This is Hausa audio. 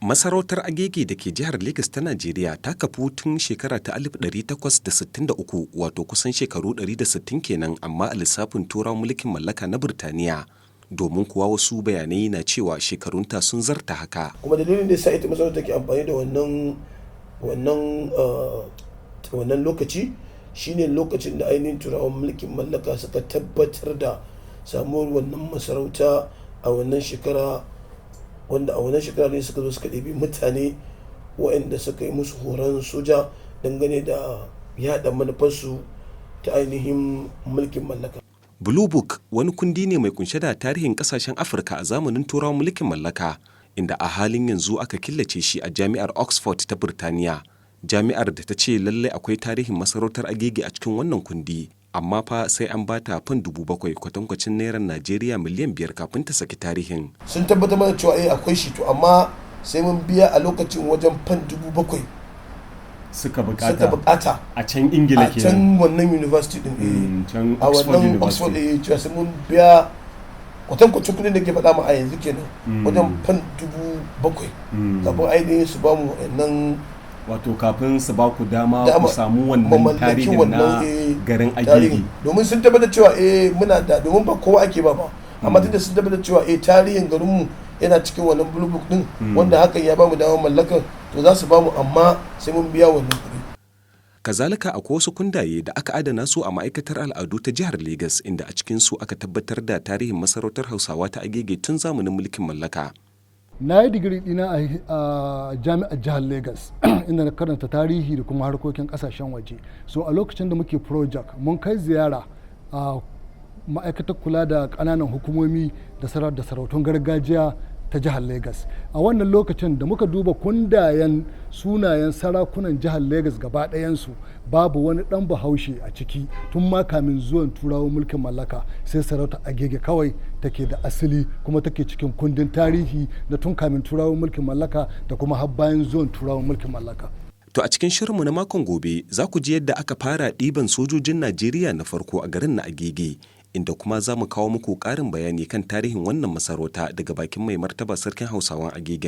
Masarautar Agege da ke jihar Legas ta Najeriya ta kafu tun shekara ta 1863, wato kusan shekaru 160 kenan, amma a lissafin Turawan mulkin mallaka na Birtaniya. Domin kuwa wasu bayanai na cewa shekarunta sun zarta haka. Kuma dalilin da sa ita masarautar take amfani da wannan lokaci shine lokacin da ainihin Turawan mulkin mallaka suka tabbatar da samuwar wannan masarauta a wannan shekara, wanda a wannan shekara ne suka zo suka ɗebi mutane waɗanda suka yi musu horon soja dangane da yaɗa manufarsu ta ainihin mulkin mallaka. Blue Book wani kundi ne mai kunshe da tarihin kasashen Afirka a zamanin Turawan mulkin mallaka, inda a halin yanzu aka killace shi a Jami'ar Oxford ta Birtaniya. Jami'ar da ta ce lallai akwai tarihin masarautar Agege a cikin wannan kundi, amma fa sai an bata fan 7,000, kwatankwacin nairar Najeriya miliyan 5, kafin ta saki tarihin. Sun tabbatar mana cewa eh, akwai shi, to amma sai mun biya a lokacin wajen fan 7,000 suka suka bukata bukata a can Ingila a kenan? Can wannan university din, eh. Can A Oxford wannan University. Oxford, eh, cewa sai mun biya kwatankwacin kudin da ke faɗa ma a yanzu kenan, wajen fan 7,000 kafin ainihin su bamu wannan. Wato kafin su ba ku dama Dama ku samu mu wannan mallaki tarihin wannan, na garin tarihi. Agege. Domin sun tabbatar cewa eh, muna da, domin ba kowa ake ba ba, amma tunda sun tabbatar cewa eh, tarihin garinmu yana cikin wannan Blue Book din, wanda hakan ya bamu damar mallakar, to za su bamu, amma sai mun biya wannan kuɗi. Kazalika akwai wasu kundaye da aka adana su a Ma'aikatar Al'adu ta jihar Legas, inda a cikinsu aka tabbatar da tarihin masarautar Hausawa ta Agege tun zamanin mulkin mallaka. Na yi digiri ɗina a Jami'ar Jihar Lagos, inda na karanta tarihi da kuma harkokin kasashen waje. So a lokacin da muke project, mun kai ziyara a Ma'aikatar Kula da Ƙananan Hukumomi da Sarautun Gargajiya ta jihar Lagos. A wannan lokacin da muka duba kundayen sunayen sarakunan jihar Lagos gaba ɗayansu, babu wani ɗan Bahaushe a ciki tun ma kamin zuwan Turawan mulkin mallaka, sai sarauta Agege kawai take da asali kuma take cikin kundin tarihi na tun kamin Turawan mulkin mallaka da kuma har bayan zuwan Turawan mulkin mallaka. To a cikin shirinmu na makon gobe za ku ji yadda aka fara ɗiban sojojin Najeriya na farko a garin na Agege, inda kuma za mu kawo muku ƙarin bayani kan tarihin wannan masarauta daga bakin mai martaba Sarkin Hausawan Agegen.